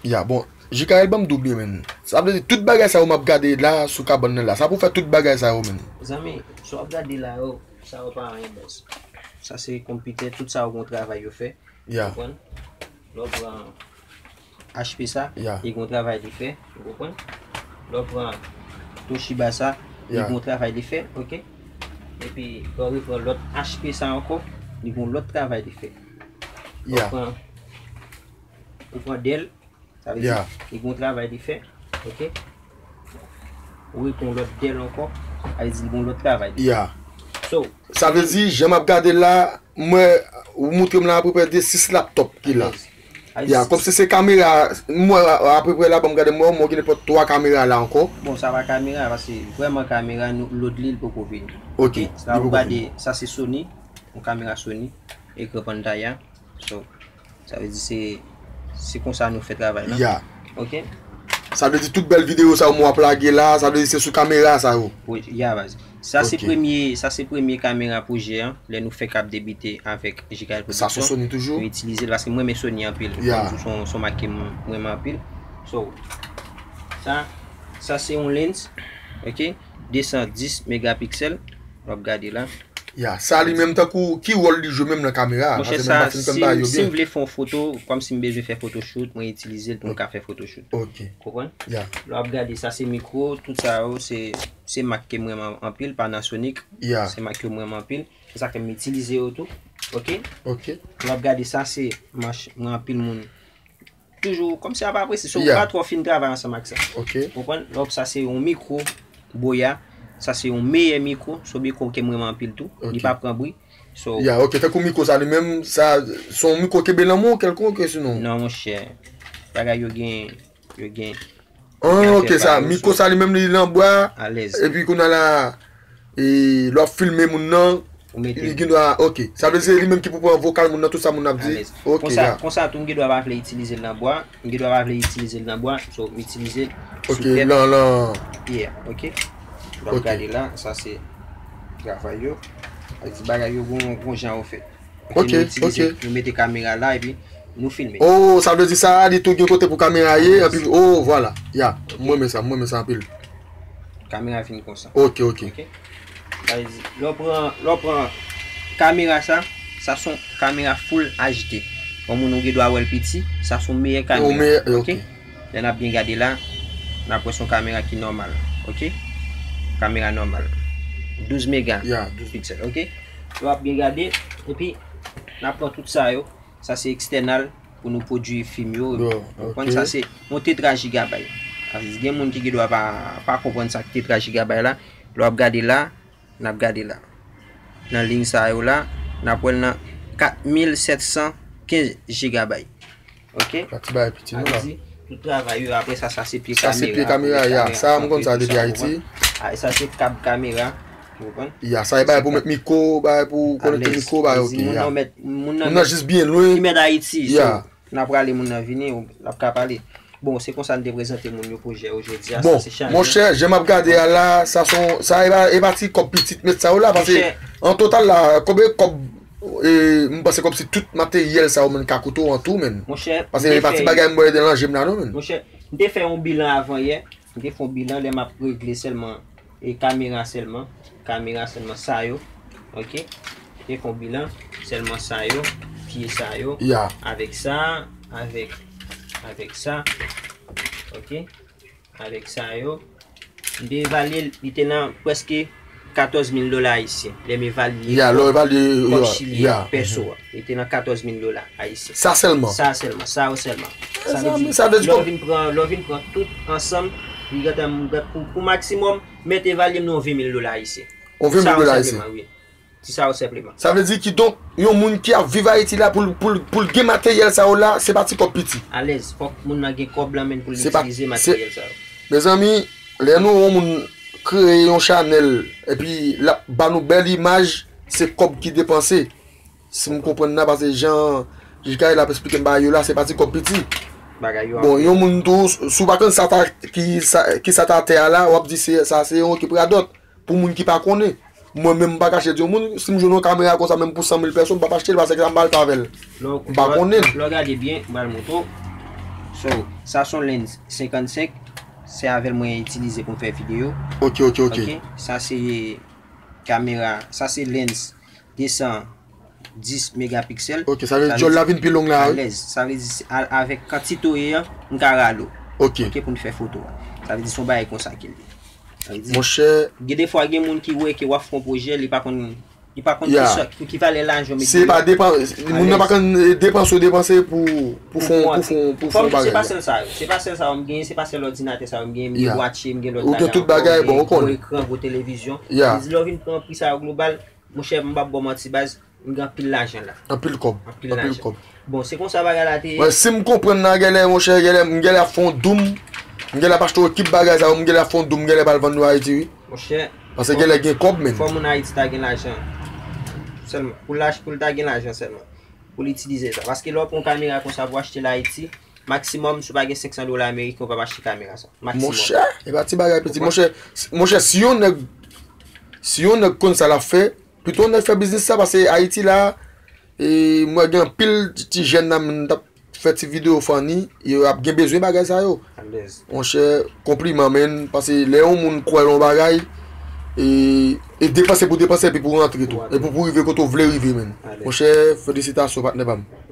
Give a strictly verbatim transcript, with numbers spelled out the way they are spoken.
Ya, bon, Jikael, ban m di w byen, menn. Sa vle di tout bagay sa yo m ap gade la sou kabann nan la. Sa pou fè tout bagay sa yo, menn. Zanmi, sa w ap gade la yo, sa yo pa anyen, baz. Sa se konpitè, tout sa yo gon travay yo fè. Ya. Konprann? Lè w pran H P sa, ya, li gon travay li fè, ou konprann? Lè w pran Toshiba sa, li, ya, gon travay li fè, oke? Epi, lè w repran lòt H P sa ankò, li gon lòt travay li fè. Lè w, ya, pran, ou pran Dell, sa vle di, ya, li gon travay li fè, oke? Ou repran lòt Dell ankò, sa vle di li gon lòt travay li fè. Ya. So, sa vle di, jan m ap gade la, m wè, ou montre m la apeprè de sis laptòp ki la. Alèz. Ya, kòmsi se kamera, m wè apeprè la, ban m gade, m wè, m wè gen nenpòt twa kamera la ankò. Bon, sa pa kamera, paske vrèman kamera, nou, lòt li, li poko vini. Oke, oke, sa li ou poko gade, vini. Sa se Sony, yon kamera Sony, ekran pantay la. So, sa vle di se, se konsa nou fè travay la. Ya. Oke? Sa vle di tout bèl videyo sa yo m w ap lage la, sa vle di se sou kamera sa yo. Wi, ya, baz. Sa se, oke, premye, sa se premye kamera pwojè an, lè nou fèk ap debite avèk Jikael Production. Sa sou Sony toujou? Nou itilize l paske mwen renmen Sony anpil. Ya. Kòm se yon, se yon mak ke m renmen anpil. So, sa, sa se yon lens, oke? De san dis megapiksèl, w ap gade la. Ya, sa li menm tankou, ki wòl li jwe menm nan kamera a? Monchè, paske menm sa, pa fin konn si, bagay yo si byen. M vle fè yon foto, kòmsi m bezwen fè photoshoot, mwen itilize l pou m ka fè photoshoot. Oke. Konprann? Ya. Lè w ap gade, sa se mikwo, tout sa yo, se, se mak ke m renmen anpil, Panasonic. Ya. Se mak ke m renmen anpil. Se sa ke m itilize yo tou. Oke? Oke. Lè w ap gade, sa se manch, mwen anpil moun toujou, kòmsi a pa apresye. So, ou, ya, pa twò fin travay ansanm ak sa. Oke. Konprann? Donk, sa se yon mikwo Boya. Sa se yon meyè mikwo. Se yon mikwo ke m renmen anpil tou. Li, oke, pa pran bri. So, ya, oke. Tankou mikwo sa li menm, sa, se yon mikwo kenbe nan men w kèlkonk, sinon? Non, monchè. Bagay yo gen, yo gen, gen afè pa yo. Ah, oke, sa, so, mikwo sa li menm li nan bwa. Alèz. Epi kounye a la, e, lè w ap filme moun nan, ou mete li gen dwa, oke. Sa vle di se li menm ki pou pran vokal moun nan, tout sa moun nan ap di. Alèz. Oke, konsa, ya, konsa tou, m gen dwa pa vle itilize l nan bwa. M gen dwa pa vle itilize l nan bwa. So, m itilize l sou, oke, tèt. Lan, lan. Yeah, oke. Lè w, oke, gade la, sa se travay yo. Sa vle di bagay yo gon, gon jan yo fèt. Oke, oke, nou itilize, oke, nou mete kamera la epi nou filme. Oh, sa vle di sa, li tou gen kote pou kamera ye, epi, oh, vwala. Ya, oke, m renmen sa, m renmen sa anpil. Kamera vin konsa. Oke, oke. Oke? Sa vle di, lè w pran, lè w pran kamera sa, sa se yon kamera full H D. Yon moun ou gen dwa wè l piti, sa se yon meyè kamera. Yon meyè, oke? Oke. Lè n ap byen gade la, n ap wè se yon kamera ki nòmal, oke? Kamera nòmal. Douz mega, ya, douz piksèl, oke? Lè w ap byen gade, epi n ap pran tout sa yo. Sa se ekstènal pou nou pwodui fim yo. Yo, konprann, oke. Sa se yon tetra jigabay. Sa vle di gen moun ki gen dwa pa, pa konprann sa k tetra jigabay la. Lè w ap gade la, n ap gade la. Nan liy sa yo la, n ap wè l nan kat mil sèt san kenz jigabay. Oke? Pati bagay piti, non, la. Sa vle di, tout travay yo, apre sa, sa se pye kamera. Sa se pye kamera, ya. Sa, m konn sa depi Ayiti. A, sa se kab kamera. Ou konprann? Ya, sa e bagay pou mèt mikwo, bagay pou konekte mikwo, bagay, oke, ya. Moun nan jis byen lwen. Li mèt Ayiti, so, n ap prale moun nan vini, l ap ka pale. Bon, se konsa n te prezante moun yo pwojè yo jodi a, sa se chaje. Bon, monchè, jan m ap gade a la, sa se yon, sa e pa, e pa ti kòb pitit mèt sa yo la, paske an total la, konbyen kòb, e, m panse kòmsi tout materyèl sa yo menm ka koute w an tou, menn. Monchè, paske e pa ti bagay m wè nan je m la non, menn. Monchè, m te fè yon bilan avan yè. M te fè yon bilan lè m ap regle sèlman, e kamera sèlman, kamera sèlman sa yo, oke? M te fè yon bilan sèlman sa yo, pye sa yo, ya, avèk sa, avèk, avèk sa, oke? Avèk sa yo. M te evalye l, li te nan prèske katòz mil dola ayisyen. Lè m evalye kòb chilyen pèso a, li te nan katòz mil dola ayisyen. Sa sèlman? Sa sèlman, sa yo sèlman. Sa vle di, lè w vin pran, lè w vin pran tout ansanm, li gentan pou, pou maksimòm, mèt evalye m nan yon ven mil dola ayisyen. Yon ven mil dola ayisyen? Sa yo sèlman, wi. Ti sa yo sèlman. Sa vle di kidonk, yon moun ki ap viv Ayiti la, pou l, pou l, pou l gen materyèl sa yo la, se pa ti kòb piti. Alèz, fòk moun nan gen kòb lan men pou l itilize materyèl sa yo. Mezanmi, lè nou wè yon moun kreye yon chanèl, epi l ap ba nou bèl imaj, se kòb ki depanse. Si m konprann nan, paske jan Jikael ap esplike m bagay yo la, se pa ti kòb piti. Bon, yon moun tou, si w pa konn sa ta, ki sa, ki sa ta atè a la, w ap di se, sa se yon ekip radòt. Pou moun ki pa konnen, mwen menm m pa kache di yon moun, si m jwenn yon kamera konsa menm pou san mil pèso, m p ap achte l, paske sa m pa al avè l. M pa konnen l. Lè w gade byen, m pral montre w. So, sa se yon lens senkannsenk, se avè l mwen itilize pou m fè videyo. Ok, ok, ok. Ok, sa se kamera, sa se lens desan dis megapiksèl. Ok, sa vle di djòl la vin pi long la, wi. Alèz. Sa vle di, se a- avèk kantite w ye an, m ka rale w. Ok. Ok, pou n fè foto a. Sa vle di, se yon bagay konsa ke l ye. Sa vle di, Monchè, gen de fwa, gen moun ki wè ke w ap fè yon pwojè, li pa konn, li pa konn Yeah. ki sòt, pou ki valè lajan w mete se nan pa li. depan, moun nan pa konn depanse w depanse pou, pou fè yon, pou fè yon, pou fè yon Fòm se pa bagay. Sèl sa yo, se pa sèl sa yo m genyen, se pa sèl òdinatè sa yo m genyen, m gen Yeah. watch, m gen lòt Ou gen bagay tout ankò, bagay, m bon, gen ou konnen. Gwo ekran, gwo televizyon. Yeah. Sa vle di, lè w vin pran pri sa yo global, monchè, m p ap ba w manti baz, m gen anpil lajan la. Anpil kòb. Anpil Anpil lajan. Kòb. Bon, se konsa bagay la te ye. Mwen, si m konprann nan, genlè, monchè, genlè, m genlè ap fè yon doum. M genlè ap achte yon ekip bagay sa yo, m genlè ap fè yon doum, m genlè pral vann yo Ayiti, wi. Monchè, Paske genlè gen kòb, men. Fò moun Ayiti ta gen lajan. Sèlman. Pou l ach- pou l ta gen lajan sèlman. Pou l itilize sa. Paske lè w pran yon kamera konsa pou achte l Ayiti, maksimòm, si w pa gen senksan dola ameriken, ou p ap achte kamera sa. Maksimòm. Monchè, e pa ti bagay piti. Monchè, monchè, si yon nèg, si yon nèg konn sa l ap fè, pito yon nèg fè biznis sa, paske Ayiti la, e, mwen gen anpil ti jèn nan, m t ap fè ti videyo funny, yo ap gen bezwen bagay sa yo. Alèz. Monchè, konpliman, men, paske lè yon moun kwè nan yon bagay, e, e depanse pou depanse, epi pou rantre tou. Pou rantre. Epi pou rive kote w vle rive, men. Alèz. Monchè, felisitasyon, patnè pa m.